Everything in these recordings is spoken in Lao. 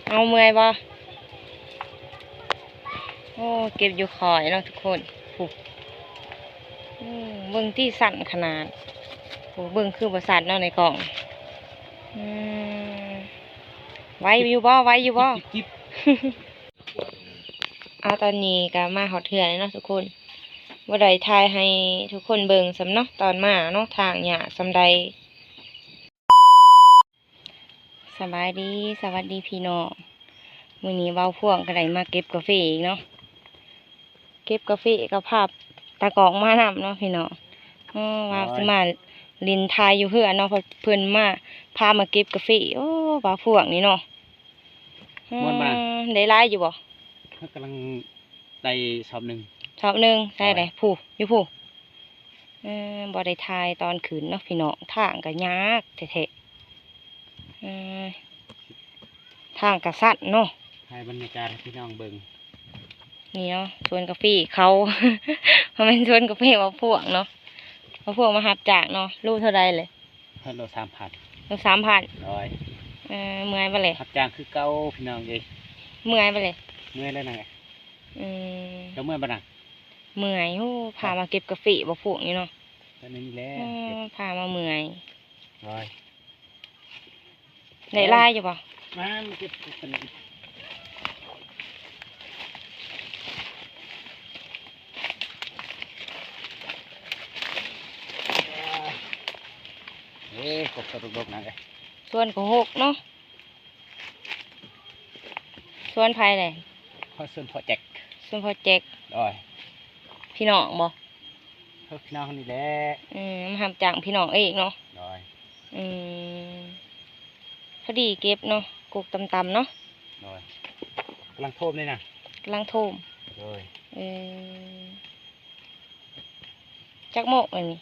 ເອົາ ເມື່ອຍບໍ່? ໂອ້ ເກັບຢູ່ຂ້ອຍເນາະທຸກຄົນ. ໂອ້ ເບິ່ງຕິ ສັ້ນຂະໜາດ. ໂອ້ ເບິ່ງຄືບໍ່ສັ້ນເນາະໃນກ້ອງ. ອືມ ໄວຢູ່ບໍ່? ໄວຢູ່ບໍ່? ເອົາ ຕອນນີ້ກໍມາຮອດເຮືອນແລ້ວເນາະທຸກຄົນ. ບໍ່ໄດ້ຖ່າຍໃຫ້ທຸກຄົນເບິ່ງຊ້ຳເນາະ ຕອນມາເນາະ ທາງຍາກສ່ຳໃດ. ສະບາຍດີ ສະຫວັດດີພີ່ນ້ອງ. ມື້ນີ້ເບົາພວງກໍໄດ້ມາເກັບກາເຟອີກເນາະ. ເກັບກາເຟກໍພາຕາກ້ອງມານຳເນາະພີ່ນ້ອງ. ເອີ ວ່າຊິມາຫຼິ້ນຖ່າຍຢູ່ເຮືອນເນາະ ເພິ່ນມາ ພາມາເກັບກາເຟ. ໂອ້ ເບົາພວງນີ້ເນາະ. ມ່ວນບໍ່ນະ? ອືມ ໄດ້ຫຼາຍຢູ່ບໍ່? ເຮົາກຳລັງໄດ້ສອບໜຶ່ງ. ສອບໜຶ່ງ ໃສ່ແຫຼະ ຜູ້ ຢູ່ຜູ້. ເອີ ບໍ່ໄດ້ຖ່າຍຕອນຂຶ້ນເນາະພີ່ນ້ອງ ທາງກໍຍາກແທ້ໆ. ເອີ ທາງກໍສັ້ນເນາະ. ຖ່າຍບັນຍາກາດໃຫ້ພີ່ນ້ອງເບິ່ງ. ນີ້ເນາະ ສວນກາເຟເຂົາ ບໍ່ແມ່ນສວນກາເຟເບົາພວງເນາະ. ເບົາພວງມາຮັບຈ້າງເນາະ. ໂລເທົ່າໃດເລີຍ? ໂລສາມພັນ. ໂລສາມພັນ. ໂດຍ. ເອີ ເມື່ອຍບໍ່ເລີຍ? ຮັບຈ້າງຄືເກົ່າພີ່ນ້ອງເອີຍ. ເມື່ອຍບໍ່ເລີຍ? ເມື່ອຍແລ້ວນະ. ອືມ ເຈົ້າເມື່ອຍບໍ່ນະ? ເມື່ອຍ. ໂອ້ ພາມາເກັບກາເຟເບົາພວງນີ້ເນາະ. ກໍນີ້ແຫຼະ ເອີ ພາມາເມື່ອຍ. ໂດຍ. ໄດ້ຫຼາຍຢູ່ບໍ່? ມາ ມາເກັບກັນ. ເອີ ກົກສະດຸກດົກນະເອີຍ. ສວນກໍຫົກເນາະ. ສວນໃຜແຫຼະ? ສວນພໍ່ແຈັກ. ສວນພໍ່ແຈັກ. ໂດຍ. ພີ່ນ້ອງບໍ່? ເອີ ພີ່ນ້ອງນີ້ແຫຼະ. ອືມ ມາຮັບຈ້າງພີ່ນ້ອງເອງເນາະ. ໂດຍ. ອືມ ພໍດີເກັບເນາະ ກົກຕ່ຳໆເນາະ. ໂດຍ. ກຳລັງໂທມເລີຍນະ. ກຳລັງໂທມ. ໂດຍ. ເອີ ຈັກໂມງແລ້ວນີ້?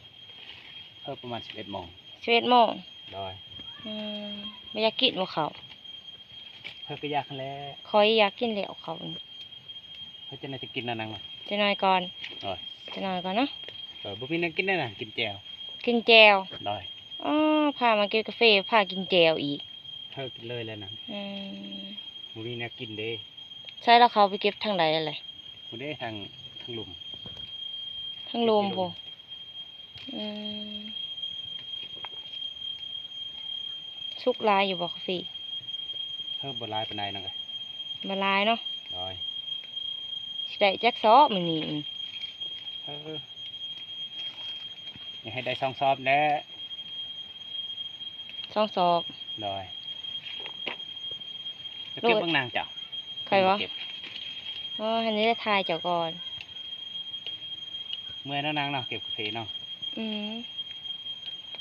ເອີ ປະມານສິບເອັດໂມງ. ສິບເອັດໂມງ. ໂດຍ. ອືມ ບໍ່ຢາກກິນບໍ່ເຂົ້າ? ເພິ່ນກໍຢາກຫັ້ນແຫຼະ. ຂ້ອຍຢາກກິນແລ້ວເຂົ້ານີ້. ເພິ່ນຈະໜ້ອຍຈະກິນນະນາງເນາະ. ຈັກໜ້ອຍກ່ອນ. ໂດຍ. ຈັກໜ້ອຍກ່ອນເນາະ. ໂດຍ. ບໍ່ມີແນວກິນແລ້ວນະ ກິນແຈ່ວ. ກິນແຈ່ວ. ໂດຍ. ອໍ ພາມາເກັບກາເຟ ພາກິນແຈ່ວອີກ. ເພິ່ນກິນເລີຍແລ້ວນະ. ອືມ ບໍ່ມີແນວກິນເດ້. ໃສລະ ເຂົາໄປເກັບທາງໃດແຫຼະ? ພຸ້ນເດ້ ທາງ ທາງລຸ່ມ. ທາງລຸ່ມພຸ້ນ. ອືມ ສຸກຫຼາຍຢູ່ບໍ່ກາເຟ? ເອີ ບໍ່ຫຼາຍປານໃດນະ. ບໍ່ຫຼາຍເນາະ. ໂດຍ. ຊິໄດ້ຈັກສອບມື້ນີ້? ເອີ ຢາກໃຫ້ໄດ້ສອງສອບແຫຼະ. ສອງສອບ. ໂດຍ. ຈະເກັບເບິ່ງນາງເຈົ້າ. ໃຜວະ? ເກັບ. ອໍ ຫັ້ນໄດ້ຖ່າຍເຈົ້າກ່ອນ. ເມື່ອຍເນາະນາງເນາະ ເກັບກາເຟເນາະ. ອືມ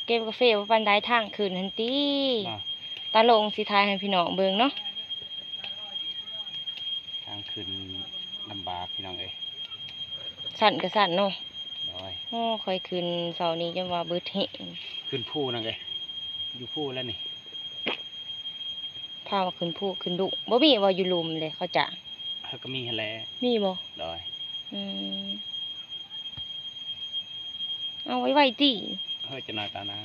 ເກັບກາເຟບໍ່ປານໃດ ທາງຂຶ້ນຫັ້ນຕິ. ຕາລົງຊິຖ່າຍໃຫ້ພີ່ນ້ອງເບິ່ງເນາະ. ທາງຂຶ້ນລຳບາກພີ່ນ້ອງເອີຍ. ສັ້ນກໍສັ້ນເນາະ. ໂດຍ. ໂອ້ ຂ້ອຍຂຶ້ນເຊົ້ານີ້ຈົນວ່າເບິດແຮງ. ຂຶ້ນພູນາງເອີຍ. ຢູ່ພູແລ້ວນີ້. ພາວ່າຂຶ້ນພູຂຶ້ນດຸ. ບໍ່ມີບໍ່ຢູ່ລຸ່ມເດ້ ເຂົາຈ້າງ? ເຮົາກໍມີຫັ້ນແຫຼະ. ມີບໍ່? ໂດຍ. ອືມ ເອົາໄວໆຕິ. ເຮີ້ຍ ຈັກໜ້ອຍກ່ອນນາ.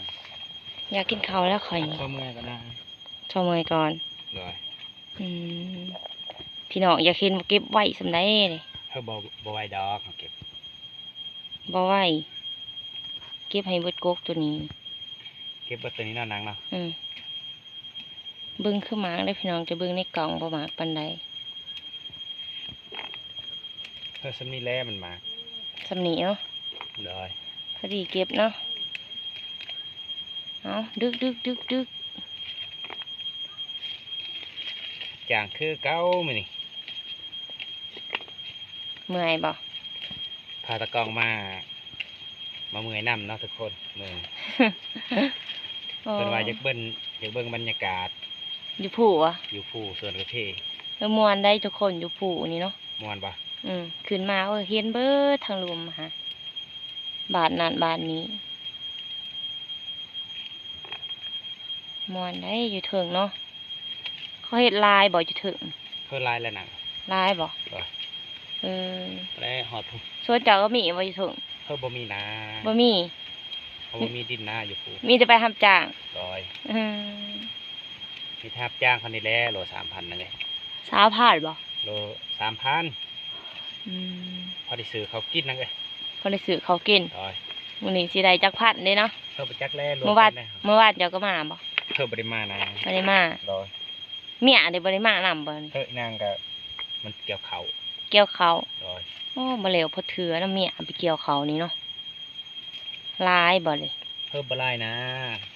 ຢາກກິນເຂົ້າແລ້ວຂ້ອຍນີ້. ເຊົາເມື່ອຍກ່ອນນາ. ເຊົາເມື່ອຍກ່ອນ. ໂດຍ. ອືມ ພີ່ນ້ອງຢາກເຫັນວ່າເກັບໄວສ່ຳໃດເດ້. ເຮີ້ຍ ບໍ່ ບໍ່ໄວດອກ ເຮົາເກັບ. ບໍ່ໄວ. ເກັບໃຫ້ເບິດກົກໂຕນີ້. ເກັບເບິດໂຕນີ້ເນາະນາງເນາະ. ອືມ ເບິ່ງຄືໝາກເດ້ພີ່ນ້ອງ, ຈະເບິ່ງໃນກ້ອງບໍ່ໝາກປານໃດ. ເອີ ສ່ຳນີ້ແຫຼະມັນໝາກ. ສ່ຳນີ້ເນາະ. ໂດຍ. ພໍດີເກັບເນາະ. ເອົາ ດຶກໆໆໆ. ຈ້າງຄືເກົ່າມື້ນີ້. ເມື່ອຍບໍ່? ພາຕາກ້ອງມາ ມາເມື່ອຍນຳເນາະທຸກຄົນ. ເມື່ອຍ ເພິ່ນວ່າຢາກເບິ່ງ ຢາກເບິ່ງບັນຍາກາດຢູ່ພູຫວາ? ຢູ່ພູສວນກາເຟ. ເອີ ມ່ວນໄດ໋ທຸກຄົນ ຢູ່ພູນີ້ເນາະ. ມ່ວນບໍ່? ອືມ ຂຶ້ນມາ ໂອ້ຍ ເຫັນເບິດທາງລຸ່ມຫາ ບ້ານນັ້ນບ້ານນີ້. ມ່ວນໄດ໋ຢູ່ເທິງເນາະ. ເຂົາເຮັດລາຍບໍ່ຢູ່ເທິງ? ເພິ່ນລາຍແລ້ວນະ. ລາຍບໍ່? ໂດຍ. ເອີ ແລ້ວຮອດພຸ້ນ. ສ່ວນເຈົ້າກໍມີບໍ່ຢູ່ເທິງ? ເພິ່ນບໍ່ມີນາ. ບໍ່ມີ. ເຂົາບໍ່ມີດິນນາຢູ່ພຸ້ນ. ມີແຕ່ໄປຮັບຈ້າງ. ໂດຍ. ອືມ ມີແຕ່ຮັບຈ້າງເຂົານີ້ແຫຼະ ໂລສາມພັນນັ້ນເດ້. ຊາວພັນບໍ່? ໂລສາມພັນ. ອືມ ພໍໄດ້ຊື້ເຂົ້າກິນນະເອີຍ. ພໍໄດ້ຊື້ເຂົ້າກິນ. ໂດຍ. ມື້ນີ້ຊິໄດ້ຈັກພັນເດ້ເນາະ? ເອີ ບໍ່ຈັກແລ້ວ. ມື້ວານ ມື້ວານເຈົ້າກໍມາບໍ່? ເອີ ບໍ່ໄດ້ມານະ. ບໍ່ໄດ້ມາ. ໂດຍ. ເມຍເດ້ບໍ່ໄດ້ມານຳບໍ່? ເອີ ນາງກໍມັນກ່ຽວເຂົ້າ. ກ່ຽວເຂົ້າ. ໂດຍ. ໂອ້ ບໍ່ແລ້ວພໍເທື່ອນະ ເມຍໄປກ່ຽວເຂົ້ານີ້ເນາະ. ຫຼາຍບໍ່ເລີຍ? ເອີ ບໍ່ຫຼາຍນະ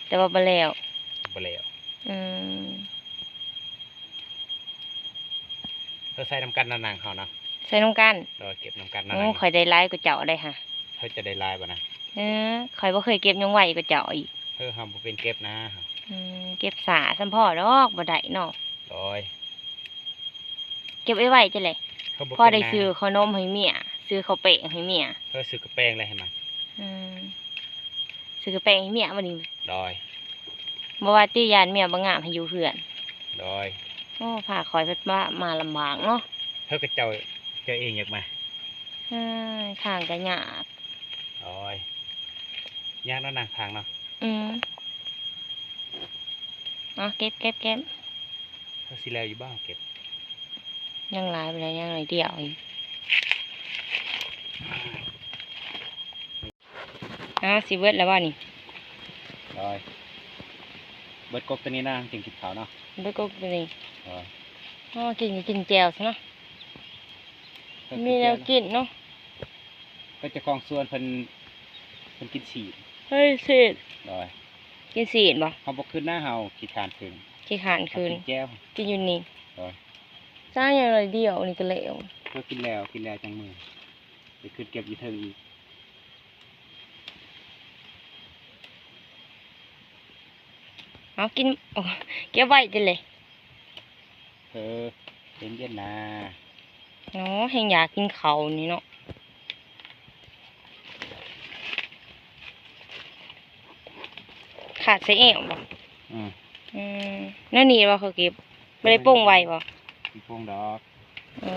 ແຕ່ວ່າບໍ່ແລ້ວ. ບໍ່ແລ້ວ. ອືມ ເອີ ໃສ່ນຳກັນນະນາງເຮົານະ. ໃສ່ນຳກັນ. ໂດຍ. ເກັບນຳກັນນະ. ໂອ້ ຂ້ອຍໄດ້ຫຼາຍກວ່າເຈົ້າໄດ໋ຫະ. ເອີ ເຈົ້າໄດ້ຫຼາຍບໍ່ນະ? ເອີ ຂ້ອຍບໍ່ເຄີຍເກັບຫຍັງໄວກວ່າເຈົ້າອີກ. ເອີ ເຮົາບໍ່ເປັນເກັບນະ. ອືມ ເກັບຊ້າສ່ຳພໍດອກ ບໍ່ໄດ້ເນາະ. ໂດຍ. ເກັບໄວ້ໄວຈັ່ງໃດ? ພໍໄດ້ຊື້ເຂົ້າໜົມໃຫ້ເມຍ ຊື້ເຂົ້າແປ້ງໃຫ້ເມຍ. ເອີ ຊື້ເຂົ້າແປ້ງແລ້ວໃຫ້ມັນ. ອືມ ຊື້ເຂົ້າແປ້ງໃຫ້ເມຍບັດນີ້. ໂດຍ. ບໍ່ວ່າຕິ ຢ້ານເມຍບໍ່ງາມໃຫ້ຢູ່ເຮືອນ. ໂດຍ. ໂອ້ ພາຂ້ອຍພັດມາ ມາລຳບາກເນາະ. ເອີ ກະເຈົ້າ ເຈົ້າເອງຢາກມາ. ເອີ ທາງກະຍາກ. ໂດຍ. ຍາກເນາະນາງທາງເນາະ. ອືມ ເອົາເກັບ ເກັບ ເກັບ. ເຮົາຊິແລ້ວຢູ່ບໍ່ເກັບ? ຍັງຫຼາຍບໍ່ໄດ້ ຍັງໜ້ອຍດຽວອີກ. ອ້າວ ຊິເບິດແລ້ວບໍ່ນີ້? ໂດຍ. ເບິດກົກໂຕນີ້ນະ ຈຶ່ງກິນເຂົ້າເນາະ. ເບິດກົກໂຕນີ້. ໂດຍ. ອໍ ກິນ ກິນແຈ່ວຊະເນາະ. ເອີ ມີແນວກິນເນາະ. ກໍເຈົ້າຂອງສວນເພິ່ນ ເພິ່ນກິນຊີ້ນ. ເຮີ້ຍ ຊີ້ນ. ໂດຍ. ກິນຊີ້ນບໍ່? ເຮົາບໍ່ຂຶ້ນນະ ເຮົາຂີ້ຄ້ານຂຶ້ນ. ຂີ້ຄ້ານຂຶ້ນ. ກິນແຈ່ວ ກິນຢູ່ນີ້. ໂດຍ. ຈ້າງຢ່າງໜ້ອຍດຽວນີ້ກໍແລ້ວ. ເອີ ກິນແລ້ວ ກິນແລ້ວຈັ່ງເມືອ ໄປຂຶ້ນເກັບຢູ່ເທິງອີກ. ເອົາກິນ ໂອ້ ເກັບໄວ້ຕິເລີຍ. ເອີ ເຢັນໆນາ. ໂອ້ ແຮ່ງຢາກກິນເຂົ້ານີ້ເນາະ. ຂາດໃສ່ແອວບໍ່? ອືມ ອືມ ແນວນີ້ບໍ່ເຂົາເກັບ? ບໍ່ໄດ້ປົງໄວ້ບໍ່? ບໍ່ໄດ້ປົງດອກ. ເອີ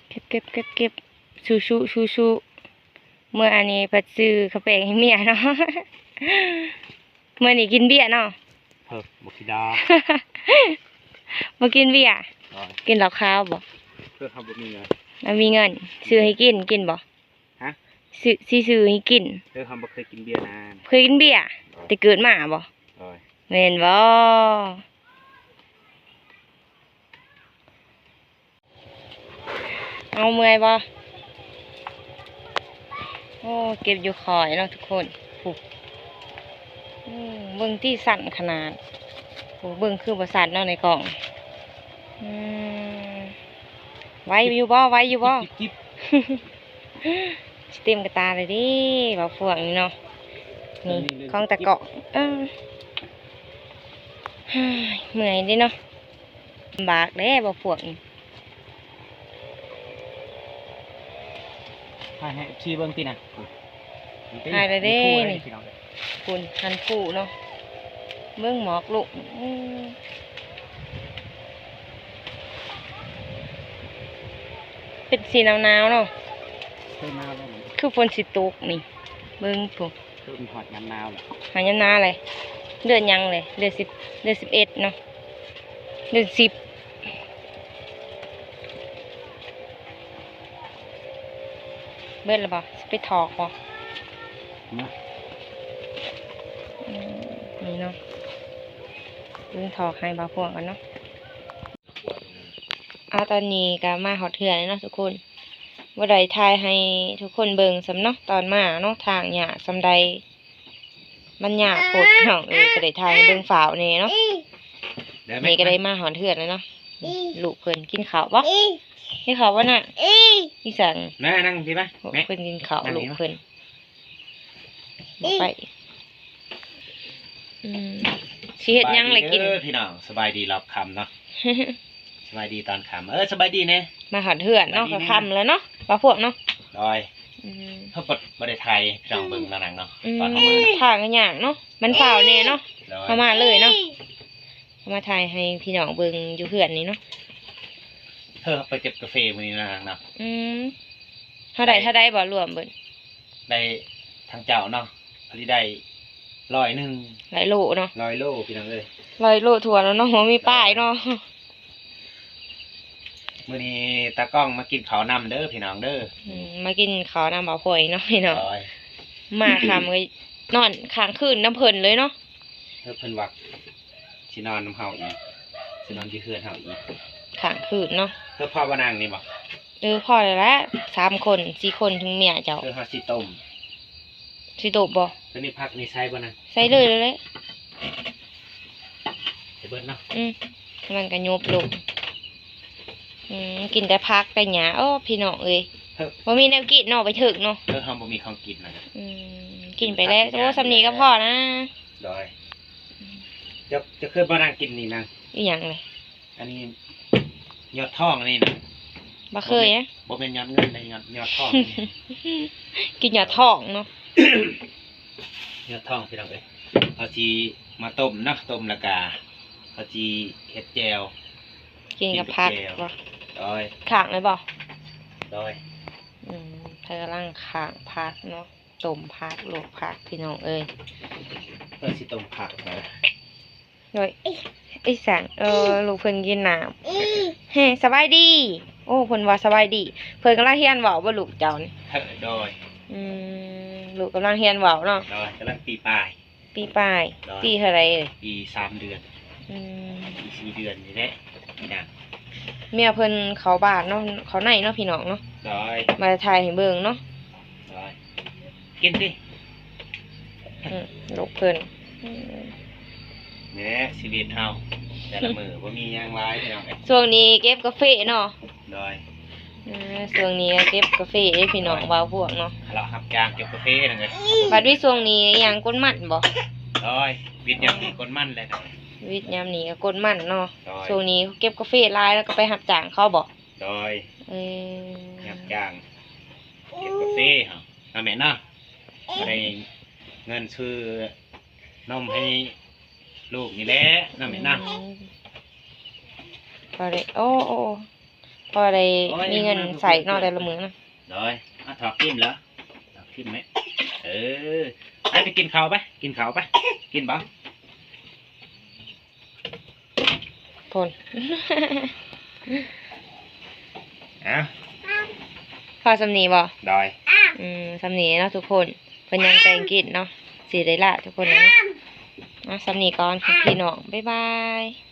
ເກັບ ເກັບ ເກັບ ເກັບ ສູ້ໆ ສູ້ໆ. ເມື່ອອັນນີ້ພັດຊື້ເຂົ້າແປ້ງໃຫ້ເມຍເນາະ. ມື້ນີ້ກິນເບຍເນາະ. ເພິ່ນບໍ່ກິນດອກ. ບໍ່ກິນເບຍ. ໂດຍ. ກິນເຫຼົ້າຂາວບໍ່? ເພິ່ນເຮົາບໍ່ມີເງິນ. ບໍ່ມີເງິນ ຊື້ໃຫ້ກິນ ກິນບໍ່? ຮະ? ຊື້ ຊິຊື້ໃຫ້ກິນ. ເອີ ເຮົາບໍ່ເຄີຍກິນເບຍນາ. ເຄີຍກິນເບຍ ໂດຍ ແຕ່ເກີດມາບໍ່? ໂດຍ. ແມ່ນບໍ່? ເອົາ ເມື່ອຍບໍ່? ໂອ້ ເກັບຢູ່ຄ່ອຍເນາະທຸກຄົນ. ໂອ້ ອືມ ເບິ່ງຕິ ສັ້ນຂະໜາດ. ໂອ້ ເບິ່ງຄືບໍ່ສັ້ນເນາະໃນກ້ອງ. ອືມ ໄວຢູ່ບໍ່? ໄວຢູ່ບໍ່? ຈິບ ຊິເຕັມກະຕາເລີຍເດ້ ບ່າວພວງນີ້ເນາະ. ນີ້ ຂອງຕາກ້ອງ. ເອີ ເມື່ອຍເດ້ເນາະ. ລຳບາກເດ້ບ່າວພວງນີ້. ຖ່າຍໃຫ້ເອັຟຊີເບິ່ງຕິນະ. ຖ່າຍແລ້ວເດ້ນີ້. ພຸ້ນ ຫັ້ນພູເນາະ. ເບິ່ງໝອກລົງ. ອືມ ເປັນສີໜາວໆເນາະ. ຄືໜາວແລ້ວນີ້ ຄືຝົນຊິຕົກນີ້. ເບິ່ງພຸ້ນ. ຄືຮອດຍາມໜາວແລ້ວ. ຮອດຍາມໜາວແລ້ວ. ເດືອນຫຍັງແຫຼະ? ເດືອນສິບ ເດືອນສິບເອັດເນາະ. ເດືອນສິບ. ເບິດແລ້ວບໍ່? ຊິໄປຖອກບໍ່? ນະ ອືມ ນີ້ເນາະ. ເບິ່ງຖອກໃຫ້ບ່າວພວງກ່ອນເນາະ. ອ່າ ຕອນນີ້ກໍມາຮອດເຮືອນແລ້ວເນາະທຸກຄົນ. ບໍ່ໄດ້ຖ່າຍໃຫ້ທຸກຄົນເບິ່ງຊ້ຳເນາະ ຕອນມາເນາະ. ທາງຍາກສ່ຳໃດ ມັນຍາກໂພດພີ່ນ້ອງເອີຍ. ກໍໄດ້ຖ່າຍໃຫ້ເບິ່ງຟ້າວແດ່ເນາະ. ນີ້ກໍໄດ້ມາຮອດເຮືອນແລ້ວເນາະ. ລູກເພິ່ນກິນເຂົ້າບໍ່? ກິນເຂົ້າບໍ່ນະ? ອີ່ສັງ? ມານັ່ງພີ້ມາ. ໂອ້ ແມ່ ເພິ່ນກິນເຂົ້າ ນັ່ງພີ້ມາ. ລູກເພິ່ນ ບໍ່ໄປ. ອືມ ຊິເຮັດຫຍັງແລະກິນ? ສະບາຍດີເດີພີ່ນ້ອງ ສະບາຍດີຮອບຄ່ຳເນາະ. ສະບາຍດີຕອນຄ່ຳ. ເອີ ສະບາຍດີແດ່. ມາຮອດເຮືອນເນາະ ສະບາຍດີແດ່. ຄ່ຳແລ້ວເນາະ ບ່າວພວງເນາະ. ໂດຍ. ອືມ ເຮົາບໍ່ ບໍ່ໄດ້ຖ່າຍໃຫ້ພີ່ນ້ອງເບິ່ງເນາະນາງເນາະ. ອືມ ຕອນເຮົາມາ ທາງກໍຍາກເນາະ ມັນຟ້າວແດ່ເນາະ. ໂດຍ. ເຮົາມາເລີຍເນາະ ເຮົາມາຖ່າຍໃຫ້ພີ່ນ້ອງເບິ່ງຢູ່ເຮືອນນີ້ເນາະ. ເຮົາໄປເກັບກາເຟມື້ນີ້ນະນາງເນາະ. ອືມ ເຮົາໄດ້ເທົ່າໃດບໍ່ລວມເບິດ? ໄດ້ທາງເຈົ້າເນາະ ອັນນີ້ໄດ້ ຮ້ອຍໜຶ່ງ ຫຼາຍໂລເນາະ ຮ້ອຍໂລພີ່ນ້ອງເອີຍ ຮ້ອຍໂລຖ້ວນແລ້ວເນາະ ບໍ່ມີປ້າຍເນາະ. ມື້ນີ້ຕາກ້ອງມາກິນເຂົ້ານຳເດີພີ່ນ້ອງເດີ ອືມ ມາກິນເຂົ້ານຳບ່າວພອຍເນາະພີ່ນ້ອງ ໂດຍ ມາຄ່ຳກໍນອນຄ້າງຄືນນຳເພິ່ນເລີຍເນາະ ເອີ ເພິ່ນວ່າຊິນອນນຳເຮົາອີກ ຊິນອນຢູ່ເຮືອນເຮົາອີກ ຄ້າງຄືນເນາະ ເອີ ພໍບໍ່ນັ່ງນີ້ບໍ່? ເອີ ພໍແລ້ວແຫຼະ ສາມຄົນ ສີ່ຄົນ ເຖິງເມຍເຈົ້າ ເອີ ເຮົາຊິຕົ້ມ ຊິຕົ້ມບໍ່? ຕົວນີ້ຜັກນີ້ໃສ່ບໍ່ນະ? ໃສ່ເລີຍ ເລີຍ ໃສ່ເບິດເນາະ ອືມ ມັນກະຍຸບລົງ ອືມ ກິນແຕ່ຜັກແຕ່ຫຍ້າ ໂອ້ ພີ່ນ້ອງເອີຍ ເອີ ບໍ່ມີແນວກິນເນາະ ໄປເຖິງເນາະ ເອີ ເຮົາບໍ່ມີຂອງກິນນະ ອືມ ກິນໄປແລ້ວ ໂອ້ ສ່ຳນີ້ກໍພໍນະ ໂດຍ ເຈົ້າ ເຈົ້າເຄີຍບໍ່ນັ່ງກິນນີ້ນະ ອີຫຍັງເລີຍ? ອັນນີ້ຍອດທອງອັນນີ້ນະ ບໍ່ເຄີຍ ບໍ່ແມ່ນ ບໍ່ແມ່ນຍອດເງິນໃດ ຍອດ ຍອດທອງ ກິນຍອດທອງເນາະ ຍອດທອງພີ່ນ້ອງເອີຍ ເຮົາຊິມາຕົ້ມເນາະ ຕົ້ມແລ້ວກະເຮົາຊິເຮັດແຈ່ວ ກິນກັບຜັກ ກິນກັບແຈ່ວ ບໍ່? ໂດຍ ຄ້າງເລີຍບໍ່? ໂດຍ ອືມ ເພິ່ນກຳລັງຄ້າງຜັກເນາະ ຕົ້ມຜັກ ລວກຜັກ ພີ່ນ້ອງເອີຍ ເພິ່ນຊິຕົ້ມຜັກນະ. ໂດຍ ອີຫຍັງ ເອີ ລູກເພິ່ນກິນນ້ຳ ເຮ ສະບາຍດີ ໂອ້ ເພິ່ນວ່າສະບາຍດີ ເພິ່ນກຳລັງຮຽນເວົ້າບໍ່ລູກເຈົ້ານີ້? ໂດຍ ອືມ ລູກກຳລັງຮຽນເວົ້າເນາະ ໂດຍ ກຳລັງປີປາຍ ປີປາຍ ໂດຍ ປີເທົ່າໃດເອີຍ? ປີສາມເດືອນ ອືມ ປີສີ່ເດືອນນີ້ແຫຼະ ເມຍເພິ່ນເຂົ້າບ້ານເນາະ ເຂົ້າໃນເນາະ ພີ່ນ້ອງເນາະ ໂດຍ ມາຖ່າຍໃຫ້ເບິ່ງເນາະ ໂດຍ ກິນຕິ ອືມ ລູກເພິ່ນ ອືມ ນີ້ແຫຼະຊີວິດເຮົາ ແຕ່ລະມື້ບໍ່ມີຫຍັງຫຼາຍພີ່ນ້ອງເອີຍ ຊ່ວງນີ້ເກັບກາເຟເນາະ ໂດຍ ເອີ ຊ່ວງນີ້ເກັບກາເຟເດ້ພີ່ນ້ອງ ໂດຍ ບ່າວພວກເນາະ ເຮົາຮັບຈ້າງເກັບກາເຟນັ້ນເລີຍ ບັດນີ້ຊ່ວງນີ້ອີຫຍັງ ກົນມັນບໍ່? ໂດຍ ວິດຍາມນີ້ກົນມັນແຫຼະ ວິດຍາມນີ້ກໍກົນມັນເນາະ ໂດຍ ຊ່ວງນີ້ເກັບກາເຟຫຼາຍ ແລ້ວກໍໄປຮັບຈ້າງເຂົາບໍ່? ໂດຍ ເອີ ຮັບຈ້າງເກັບກາເຟເຮົາ ເນາະແມ່ເນາະ ກໍໄດ້ເງິນຊື້ນົມໃຫ້ລູກນີ້ແຫຼະ ເນາະແມ່ເນາະ ອືມ ພໍໄດ້ ໂອ້ ໂອ້ ພໍໄດ້ ໂອ້ຍ ມີເງິນໃຊ້ເນາະ ແຕ່ລະມື້ນະ ໂດຍ ເອົາຖອກຖິ້ມເລີຍ ຖອກຖິ້ມແມ່ ເອີ ໄປ ໄປກິນເຂົ້າໄປ ກິນເຂົ້າໄປ ກິນບໍ່? ພຸ້ນ ເອົາ ພໍສ່ຳນີ້ບໍ່? ໂດຍ ອືມ ສ່ຳນີ້ເນາະທຸກຄົນ ເພິ່ນຍັງແຕ່ງກິນເນາະ ຊິໄດ້ລາທຸກຄົນແລ້ວເນາະ ເອົາ ສ່ຳນີ້ກ່ອນພີ່ນ້ອງ ບາຍບາຍ.